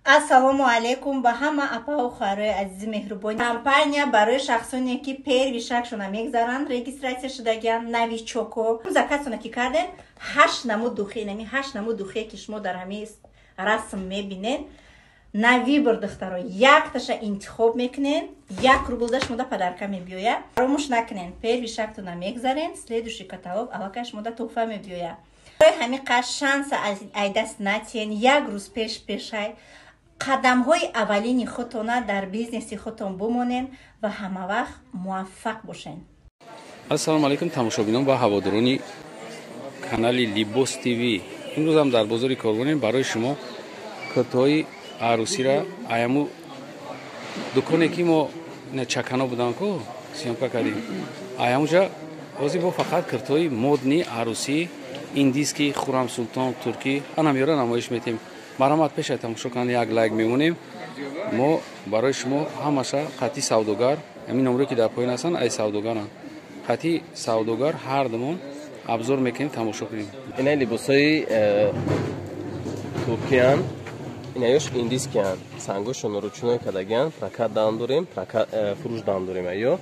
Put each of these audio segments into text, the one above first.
Ассалому алайкум ба ҳама апаву хоҳарои азизи меҳрубон. Компания барои шахсоне ки первый шагшона мегзаранд, регистрация шудагиан, новичоко. Заказтона ки кардем, 8 намуд духи, нами 8 намуд духе ки шумо дар ҳамин расм мебинед, на выбор, духтаро, якташа интихоб мекунен, 1 рублда шумода подарка мебиёяд. Фаромӯш накунен, первый шагтона мегзарен, следующий каталог аллакай шумода туҳфа мебиёяд. Барои ҳамин қадр шанса ай даст натиҳен, як рӯз пеш пешай қадамҳои аввалини худтона дар бизнеси худтон бумонен ва ҳамавақт муваффақ бошен. Ассалому алайкум тамошобинон ва ҳаводорони канали Либос ТВ. Имрӯзам дар бозори Корвонем барои шумо куртаҳои арӯсира аяму дуконе ки мо чакано будан ку съёмка кардем, аямуҷа ҳозир мо фақат куртаҳои модни арӯсӣ, индийский, Хурам Султон, туркӣ ҳанамёра намоиш метем. Марҳамат, пешай тамошо кунанд, як лайк мемонем. Мо барои шумо ҳамаша хати савдогар, ҳамин номеро ки дар поён ҳастанд, ай савдогаранд, хати савдогар ҳардумон обзор мекунем, тамошо кунем. Ина либосҳои туркиян, инаёш индийскиян, сангошон ручной кардагиян, прокат дан дорем, фурӯш дан дорем. Аё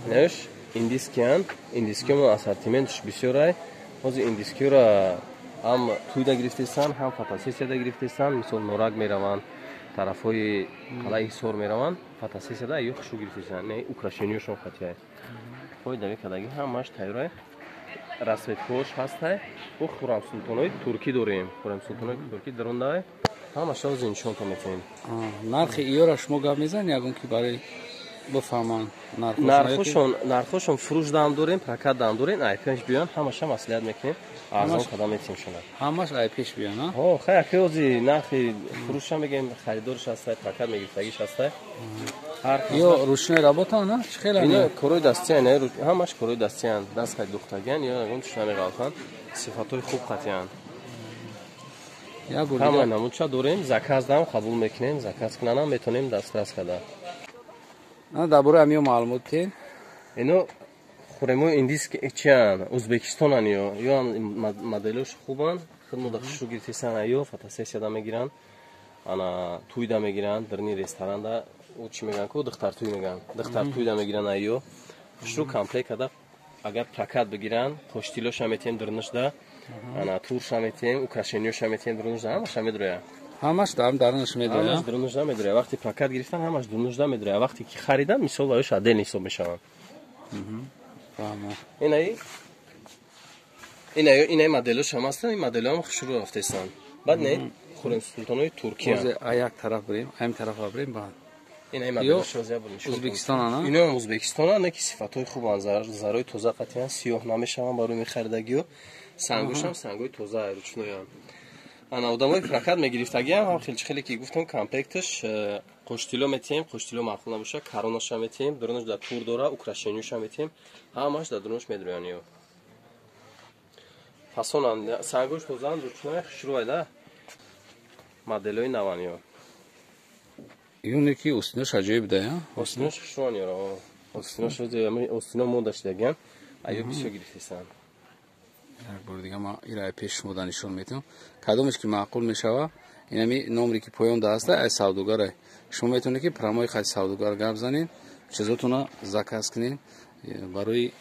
инаёш индийскиян, индийскиёмо ассортиментш бисёрай. Ҳозир индийскиёра ҳам тӯйда гирифтесан, ҳам фотосессияда гирифтесан. Мисол, Норак мераванд, тарафҳои қалаи Ҳисор мераванд, фотосессияда ё хушрӯ гирифтесан. Не, украшениёшон хатиай ҳои кадаги ҳамаш тайёрай, расцветкош ҳастай. Бо Хурамсултонои туркӣ дорем, Хурамсултонои туркӣ дарундай ҳамаша ҳозир нишонтон метиҳем. Нархи иёра шумо гап мезанед, ягон ки барои бифаҳманд? Нархошон, нархошон фурӯш дам дорем, прокат дам дорем. Ай пеш биён, ҳамаша маслиҳат мекунем, арзон када метиҳем шуна. Ҳамаш ай пеш биён? Ҳо, хай, аки ҳози нархи фурӯша мегем, харидорш ҳастай, прокат мегирифтагиш ҳастай. Ё ручной работа на чӣ хел? Ино корои дастиян, ҳамаш корои дастиян, даст хай духтагиян, ё ягон туш намеғалтанд, сифатҳои хуб қатиян. Ҳама намудча дорем, заказ дам қабул мекунем, заказ кунанам метавонем дастрас карда. Дар бораи ҳамиё маълумот тиҳед. Ино хӯремои индийски чиан, Ӯзбекистонан, ё ё моделош хубанд, худмода хушрӯ гирифтесан. Ё фотосессияда мегиранд, ана тӯйда мегиранд, дарни ресторанда ӯ чӣ мегӯянд ку, духтартӯй мегӯянд, духтартӯйда мегиранд. Ё хушрӯ комплект карда агар прокат бигиранд, қоштилоша метиҳем дурнушда, ана турша метиҳем, украшениёша метиҳем дурнушда, ҳамаша медрояд. Ҳамаш дар дарунаш медрояд? Ҳамаш дурнушда медрояд. Вақте прокат гирифтан, ҳамаш дурнушда медрояд. Вақте ки харидан, мисол, ваёш отдельно ҳисоб мешаванд. Инаи инаи моделош ҳам ҳастанд, ин моделҳоам хушрӯ рафтесанд. Баъд не, Хуррем Султонои Туркия. Ҳозир як тараф бирем, ҳамин тарафа бирем баъд. Инаи моделош ҳозир бо нишон. Ӯзбекистонана? Иноам Ӯзбекистона, не ки сифатҳои хубанд, зарои тоза қатъиян сиёҳ намешаванд барои мехаридагиё. Сангошам сангои тоза, ручноянд. Ана одамои прокат мегирифтагиам ҳам хеле хеле ки гуфтам, комплекташ қоштило метиҳем, қоштило маъқул набоша, каронаша метиҳем, дурунаш дар тур дора, украшениёша метиҳем, ҳамаш дар дурунаш медроянд. Ё фасонанд, сангош тозаанд, ручной, хушрӯай да, моделҳои наван ё. Юне ки остинош аҷоиб да, остинош хушрӯан ёро, остинош остино мода шудагиам, аё бисёр гирифтесанд. Як бори дига ма ира пеш шумода нишон метиҳам. Кадомеш ки маъқул мешава, инами номере ки поён да ҳаста, ай савдогарай. Шумо метавонед ки прямой хати савдогар гап занед, чизотона заказ кунед, барои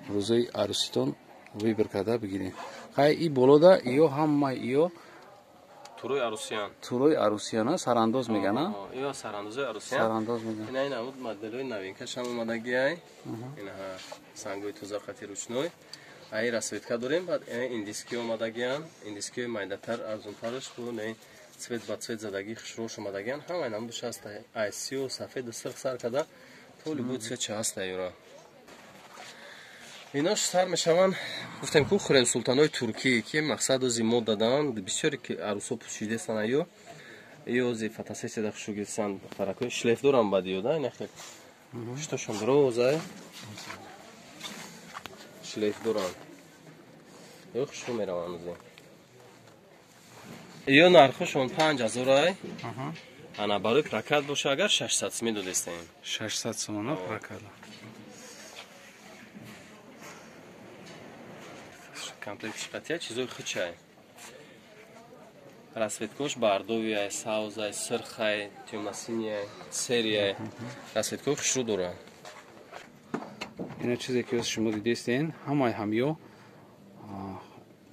рӯзои арӯситон выбор карда бигиред. Хай, и болода ё ҳама ё турои арӯсиян. Турои арӯсиян, сарандоз меган, а? Ё сарандозои арӯсиян. Сарандоз меган. Ина ин амуд моделҳои новинкашам омадагиай. Инаҳа сангои тоза қати ручной. Ай расцветка дорем, баъд индийски омадагиан, индийскиҳои майдатар, арзонтараш бу не цвет ба цвет задагӣ хушрӯш омадагиан, ҳамаи намудаш ҳаста. Ай сиёҳ, сафеду сирх сар карда то любой цветча ҳаста ёра. Инош сар мешаванд, гуфтем ку, Хуррем Султанои туркӣ, ки мақсад ози мод даданд, бисёре ки арӯсо пӯшидестан, аю ё ози фотосессияда хушрӯ гирифтанд, духтаракои шлейф дорам, баъд ё да ина хел пушташон дарозай, шлейф доранд, ё хушрӯ мераванд ози. Ё нархошон 5000 ай. Ана барои прокат боша агар, 600 сум додестем. 600 сомона прокат. Комплект қатия чизои хучай. Расцветкош бордовый, савзай, сирхай, тёмно-синий, серый. Расцветкои хушрӯ дорад. Ина чизе ки шумо дидестен, ҳамаи ҳамё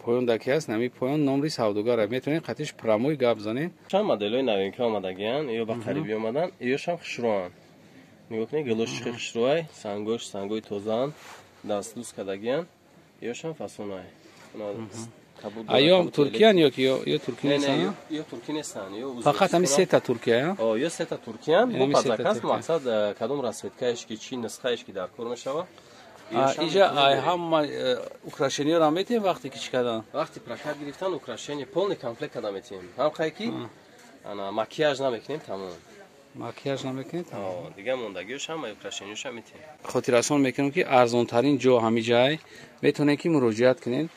поён даки аст, нами поён номри савдогара. Метавонед қатиш прямой гап занед. Чанд моделҳои новинка омадагиянд, ё ба қарибӣ омаданд, ёшам хушрӯанд. Нигоҳ кунед, гилош хеле хушрӯай, сангош сангои тозаанд, дастлуз кардагиянд, ёшам фасонай. А ё туркиян ё ки ё туркӣ нестанд? Ё туркӣ нестанд, ё фақат ҳами сета туркия? О, ё сета туркиян, бо под заказ мақсад кадом расцветкаеш ки чӣ нусхаеш ки дар кор мешавад. Иҷа ай ҳама украшениёро метиҳем вақте ки чӣ кардан? Вақти прокат гирифтан украшение полный комплект карда метиҳем. Ҳам қай ки ана макияж намекунем, тамом. Макияж намекунем, тамом. Дигар мондагиёш ҳама украшениёша метиҳем. Хотиррасон мекунем ки арзонтарин ҷо ҳами ҷай, метавонед ки муроҷиат кунед.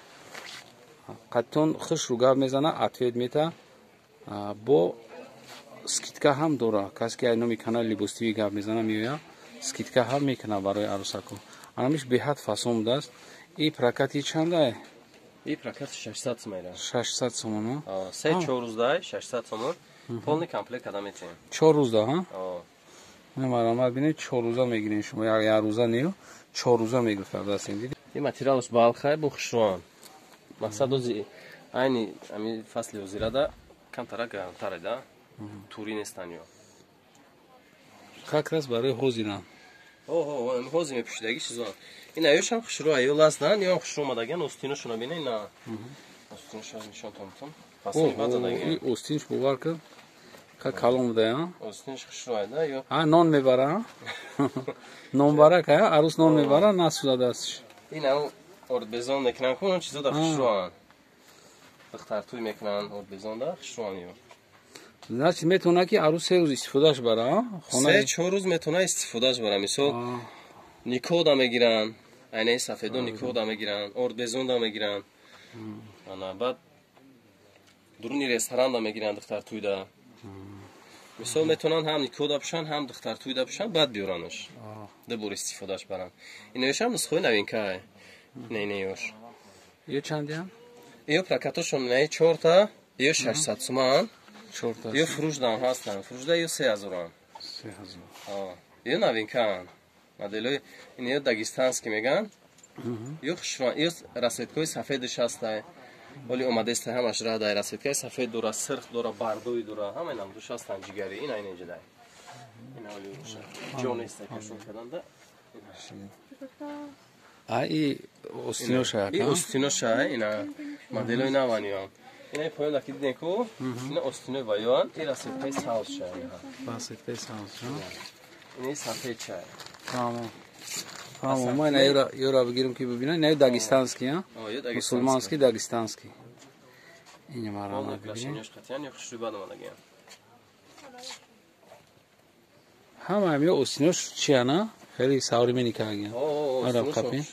Қаттон хушрӯ гап мезана, ответ мета, бо скидка ҳам дора. Касе ки ай номи канали Либос ТВ гап мезана меоя, скидка ҳам мекуна барои арӯсако. Анамиш беҳад фасон будааст. И прокати чандай? И прокат 600 сомон. 600 сомон. 3-4 рӯзда 600 сомон. Полный комплект када метиҳем. 4 рӯзда, ҳа? Ина марамат бинед, 4 рӯза мегирем шумо, як рӯза не, 4 рӯза мегирифта дастем. Дидед? Ин материалш балхай бо хушрӯан. Мақсад ози айни ами фасли ҳозирада камтара гармтаре да, тури нестан ё. Как раз барои ҳозиран. Оҳо, ҳозир мепӯшидаги чизон. Ин аёшам хушрӯ, аё лаздан, ё хушрӯ омадагиан, остиношона бинед, ина. Остиношо нишонтон метон. Фасони бад задагиан. Ин остинш бовар кун. Ка калон буда, а? Остинш хушрӯ айда ё. А нон мебара? Нонбарак, а? Арӯс нон мебара, насуда дастш. Ин ам ордбезон мекунанд, ку он чизо да хушрӯанд. Духтартӯй мекунанд ордбезон да хушрӯанд ё. Значит, метавона ки арӯс 3 рӯз истифодаш бара, 3-4 рӯз метавона истифодаш бара. Мисол никоҳ да мегиранд, айнаи сафедо никоҳ да мегиранд, ордбезон да мегиранд. Ана баъд дуруни ресторан да мегиранд духтартӯйда. Мисол метавонанд ҳам никоҳ да пӯшанд, ҳам духтартӯйда пӯшанд, баъд биёранаш. Ду бор истифодаш баранд. Иноешам нусхаи новинкае. Не, не ёш. Ё чандиам? Ё прокатошон не 4та, ё 600 сомон. 4та. Ё фурӯшдан ҳастанд. Фурӯшда ё 3000-ан. 3000. А, ё новинкаан. Моделои ин ё дагестанский меган. Ё хушрӯан, ё расцветкаи сафедаш ҳастай. Ҳоли омадестай ҳамаш радай, расцветкаи сафед дора, сирх дора, бардои дора, ҳамаи намудуш ҳастанд ҷигари. Ин айна ҷидай. Ин ҳоли рӯша. Ҷо нестай кашон карданда. А и остиноша И остиноша, ина моделои наваниён. Ина поён даки дидем ку, ина остинои ваён, и расцветкаи сабзша ина. Расцветкаи сабзша. Ина сафедша. Тамом. Тамом, ма ина ёра бигирем ки бибинам, ина дагестанский, а? Мусулманский дагестанский. Ина марама бибинем. Ҳама ҳамё остинош чиана? Хеле современный кардагиан. О, остинош.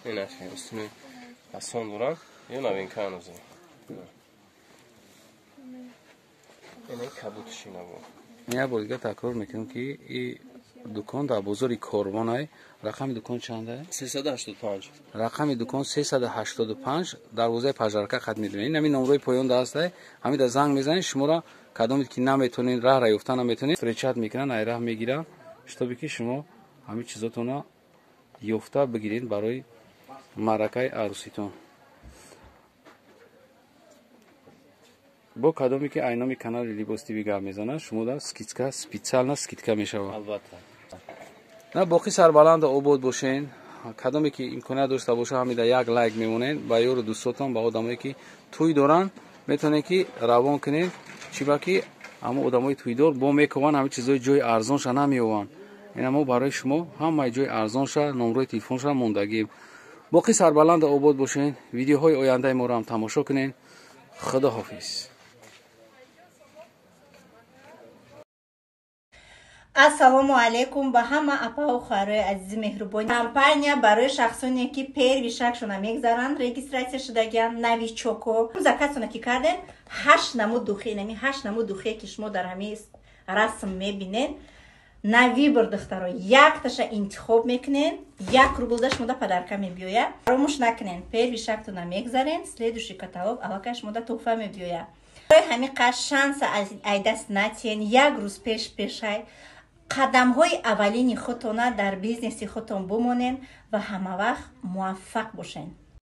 Ина остинои асон доран. Ё новинка ҳанӯз. Ина кабутш ина бо. Як бор дига такрор мекунам ки и дукон дар бозори Корвонай. Рақами дукон чанда? 385. Рақами дукон 385, дарвозаи пажарка хат медонед. Ин ҳамин номрои поён да ҳастай. Ҳамин да занг мезанед, шуморо кадомед ки наметонед, раҳра ёфта наметонед, встречать мекунанд, ай раҳ мегиранд, шитобе ки шумо ҳамин чизотонро ёфта бигиред барои маъракаи арӯситон. Бо кадоме ки айноми канали Либос ТВ гап мезанад, шумо да скидка, специально скидка мешавад. Албатта. На боқӣ сарбаланду обод бошен. Кадоме ки имконият дошта боша, ҳамида як лайк мемонед ба ёру дӯстотон, ба одамое ки тӯй доранд, метавонед ки равон кунед, чӣ ба ки ҳамон одамои тӯйдор бо мекованд, ҳамин чизои ҷои арзонша намеёванд. Ина мо барои шумо ҳамаи ҷои арзонша, номрои телефонша мондагием. Боқӣ сарбаланду обод бошен. Видеоҳои ояндаи моро ҳам тамошо кунед. Худо ҳофиз. Ассалому алайкум ба ҳама апаву хоҳарои азизи меҳрубон. Компания барои шахсоне ки первый шагшона мегзаранд, регистрация шудагиан, новичоко. Заказона ки карден, 8 намуд духи, нами 8 намуд духе ки шумо дар ҳамин расм мебинед, на выбор духтаро якташа интихоб мекунен, 1 рублда шумода подарка мебиёяд. Фаромӯш накунен, первый шагтона мегзарен, следующий каталог аллакай шумода туҳфа мебиёяд. Барои ҳамин қадр шанса ай даст натиҳен. Як рӯз пеш пешай қадамҳои аввалини худтона дар бизнеси худтон бумонен ва ҳамавақт муваффақ бошен.